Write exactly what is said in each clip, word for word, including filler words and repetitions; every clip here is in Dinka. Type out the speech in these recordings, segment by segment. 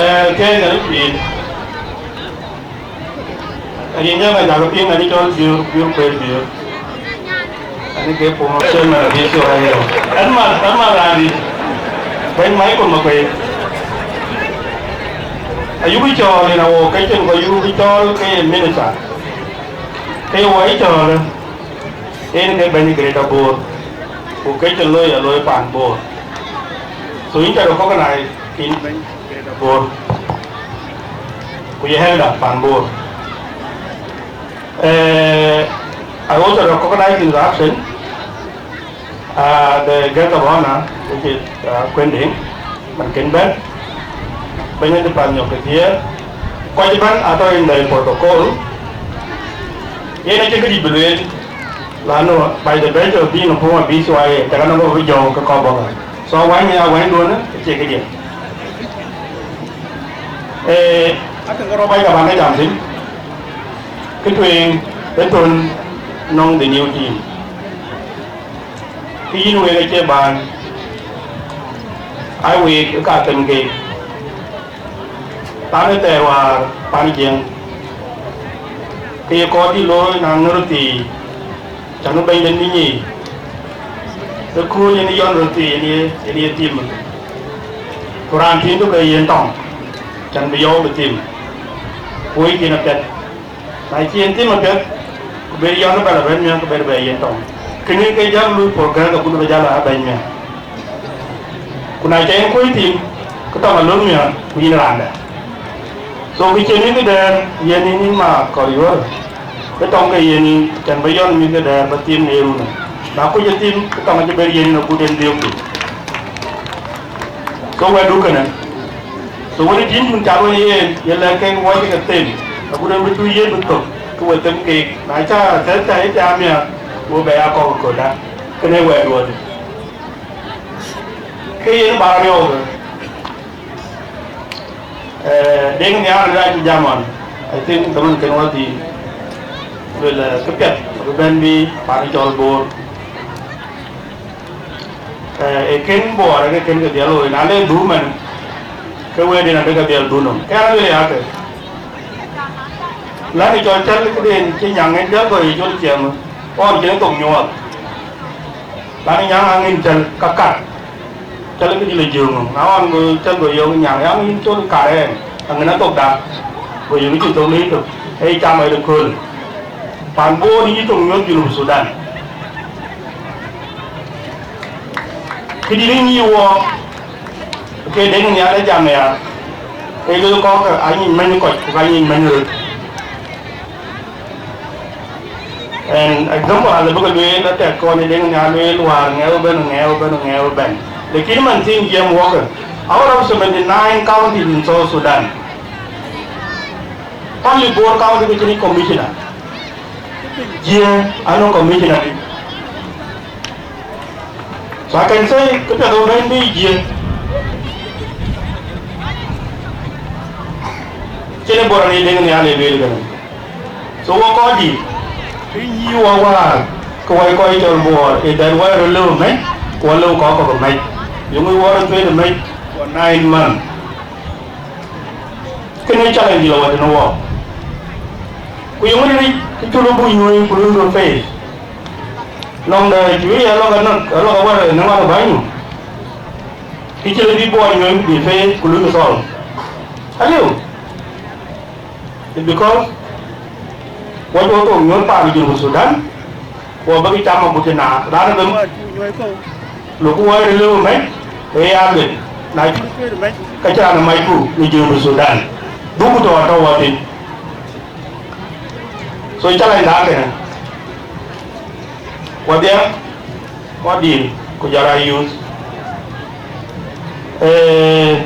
Eh, ke ŋɛn pïïr. Rin jam a jakë piŋ, ani cɔl Biur, Biur Kuel Biur. Ani ke pom cen man abi Israel. An mal, an mal randi. Bɛ̈ny Michael Makuei. Ayuku cɔɔl in a wo ke cin, ku ayuku cɔɔl ke ye minister. Ke ye wo cɔɔl, en ke bɛ̈ny Greater Bor. Ku ke cin looi a looi pan Bor. So in ca recognize in bɛ̈ny Greater Bor. Ku ye elder pan Bor. Eh, I also recognize in the action, uh, the guest of honor, which is, uh, Kuending, man kin ben, ben in the pan nyok ke thier. Kɔc ban atɔ in the protocol. Yen acï këdï bi lueel, lanu by the virtue of being a former B C Y A, cakë nɔm bï jɔu ke kɔc bɔ̈. So wany ya wany duɔnë, acie këdiɛ̈. Eh, akëŋ rɔt bac ka bäŋ ke jam thïn. Kë tueŋ ë thön nɔŋ the new team. Kë yïn week acie bäny, ai week ë ka them keek. Pan ë thɛɛr wäär pan Jiëŋ, ke ye kɔɔr dï looi na ŋör thii, cän bɛ̈nyden bï nyic. Ëkööl yen yɔn röt thii yen ye, yen ye tim. Ku raan tim tök ke yen tɔŋ, cän bï yɔu bï tim. Ku wëi kin apiɛth. Na cï en tim apiɛth, ku ber yɔn ë bɛ̈l abɛ̈n miäk, ku ber bɛ yen tɔŋ. Kënë ke jäl lui progress, ku bï jäl aa bɛ̈ny miäk. Ku na cä en kuöc tim, ke tɔŋ alöŋ miäk, ku yïn raandɛ. So kë cïn yïn këdɛ̈ɛ̈r, yen yïn, yïn ma kɔ̈r yuɔ̈ɔ̈r. Ke tɔŋ ke yen yïn, cän bä yɔn mïth këdɛ̈ɛ̈r bä tim në ye runë. Na kuc ë tim, ke tɔŋ acï ber yen yïn agut en dhiökdu. So wɛ̈tdu kënë. So wën ë tïŋ dun cal wën yen, ye lɛ̈k kek wɔ cï ke them, agut en bï cu yen bï thök, ke we them keek. Na cä thɛth cä ye cä miäk, wo bɛ ya kɔ̈k ë köölda. Kënë wɛ̈ɛ̈t duɔ̈ɔ̈t. Ke yen bä riɔ̈ɔ̈k, eh, Deŋ Nhial ë rac jam ɣɔn, I think, ke mën kën wä dhil luel, eh, këpiɛth abï bɛ̈n bï pan cɔl Bor. Eh, ee kën Bor, ee kën ke dhiɛl looi, na le dhuk mɛn, ke wëët yen adek ke dhiɛl dhuk nɔm. Ke an, luel ya ke, lani cɔl cäl këden cï nyaŋ en jɔl gɔ̈i cɔl ciɛɛŋ, ɣɔn cïn thok nyuɔɔth. Lani nyaŋ aŋin cäl ka kat, cäl këdï le jiööŋ, na ɣɔn go cäl go yöök nyaŋ, ya ŋin cɔl kat ɛn, aŋin athok dak, go yöök cï thok le tök, ee cam ayï kööl. Pan Bor yï thok nyuɔɔth Junub Sudan. Këdï rin yï wɔ, ke Deŋ Nhial ë jam ya, ke luel kɔ̈k, anyic mɛ̈ny kɔc, ku ka nyic mɛ̈ny röt. And example, alë bï ke lueel, atɛk kɔn ë Deŋ Nhial lueel, wäär ŋɛɛu ëbɛ̈n, ŋɛɛu ëbɛ̈n, ŋɛɛu ëbɛ̈n. Lakin man thiin jiɛɛm wɔkë, out of seventy nine counties in South Sudan, only Bor County ke cïn commissioner. Jiëë anɔŋ commissioner dï. So I can say, këpiɛth ë bɛ̈ny bï jiëë. Cïn ë Bor ani Deŋ Nhial ë lueel kënë. So wɔ kɔc dït, bï yï wɔ wäär, ke wɔ kɔc cɔl Bor, ë dɛ̈t wɔ röt lëu mec, ku wɔ lëu kɔc kɔ̈k mec. Yöŋ wɔ röt cuëëc mec for nine months. Kënë challenge lɔ wɔ tënë wɔ. Ku yöŋ ric, ke cï lɔ buk nyuööi, ku luöi röt face. Nɔŋ de cï wïc alɔk anɔk, alɔk awär në ŋɔn bäny nu. Kë cï lɔ bï Bor nyuööi bï face ku luöi solve. Aliu. It's because wɔ cï wɔ thok nyuöth paan Junub Sudan, ku wɔ bäkï cam agut cï na, raan ëbɛ̈n wään cï nyuööi kɔ̈u, lok wɔ röt lëu mec, ee ya luel, na cï röt mec, ka cï raan ë macku në Junub Sudan. Duku tɔ̈ atɔ̈ wɔ thïn. So challenge da kënë. Wadhiɛ, wadhil, ku jɔl a youth. Eh,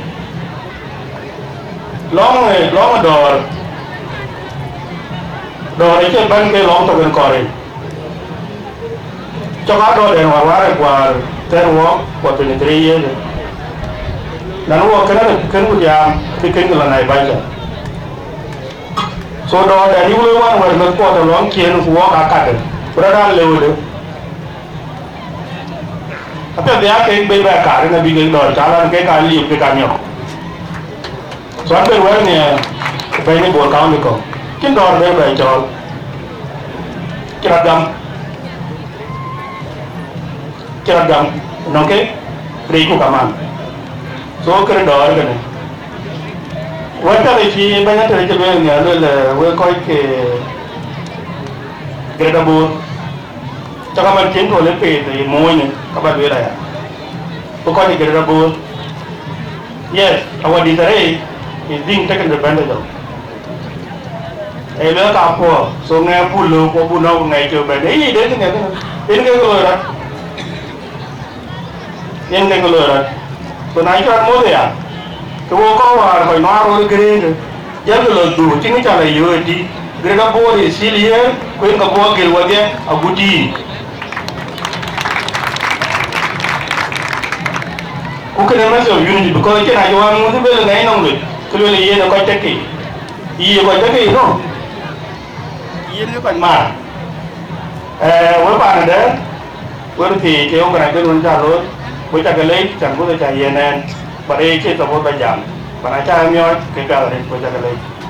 lɔŋ, eh, lɔŋ dɔ̈ɔ̈r, dɔ̈ɔ̈r acie bɛ̈n ke lɔŋ tök en kɔɔr yic. Cɔk a dɔ̈ɔ̈r den wäär wäär ë guäär thɛɛr wɔɔk, ku twenty three years. Nɛn wɔɔk kënë, kënë ku jam, bï kënë ke lɔ Naivasha. So dɔ̈ɔ̈r dɛn yïk loi wan wɛ̈t meth kuɔɔth ë lɔŋ ciëën ku wɔɔk aa katde, ku rɔt aa lëude. Apiɛth bï aa kek bei bɛ kaar, ënë bï kek dɔ̈ɔ̈r cä lɔn kek aa liep kek aa miɔ̈k. So an bɛ̈n wɛ̈ɛ̈r nhiɛɛr ku bɛ̈ny ë Bor County kɔ̈u, cïn dɔ̈ɔ̈r bɛ̈n bɛ̈n cɔɔl, cï rɔt gam, cï rɔt gam, nɔŋ ke ricku kaman. So kënë dɔ̈ɔ̈r kënë. Wɛ̈t käkë cï bɛ̈ny Ater cï lueel nhiɛɛr, lueel, eh, wek kɔc ke Greater Bor. Cä kaman cïn tuɔl ë peet ë moony, ka ba lueel aya. Ku kɔc ë Greater Bor. Yes, our disarray is being taken advantage of. Ee lueel ka puɔ̈u, so ŋɛk buk lɔ, ku buk nɔ̈k ŋɛk cök bɛ̈n. Ee, yï dek ŋɛk kënë. Yen ke loi rɔt. Yen ke loi rɔt. So na cɔl moth aya, ke wo kɔc wäär kɔc nuaar röt gërëëŋ, jälkï lɔ dhuk, cïn kë ca lɔ yööc ëtï. Greater Bor is still here, ku yen ke bɔ̈ gël wedhie agut yïn. Ku kënë message of unity, because cïn acï wään ŋuth bɛ̈n ŋɛc nɔm lueth, ke lueel yen ë kɔc tëk kei. Yï ë kɔc tëk kei, no. Yen ë kɔc maar. Eh, wek paan ëdë, wek thiëëc ke organization wën cä looi, wek cä ke lec, cän buk ca yen ɛn, but ee cï support ba jam, but na cä miɔɔc, ke piath arëët, wek cä ke lec.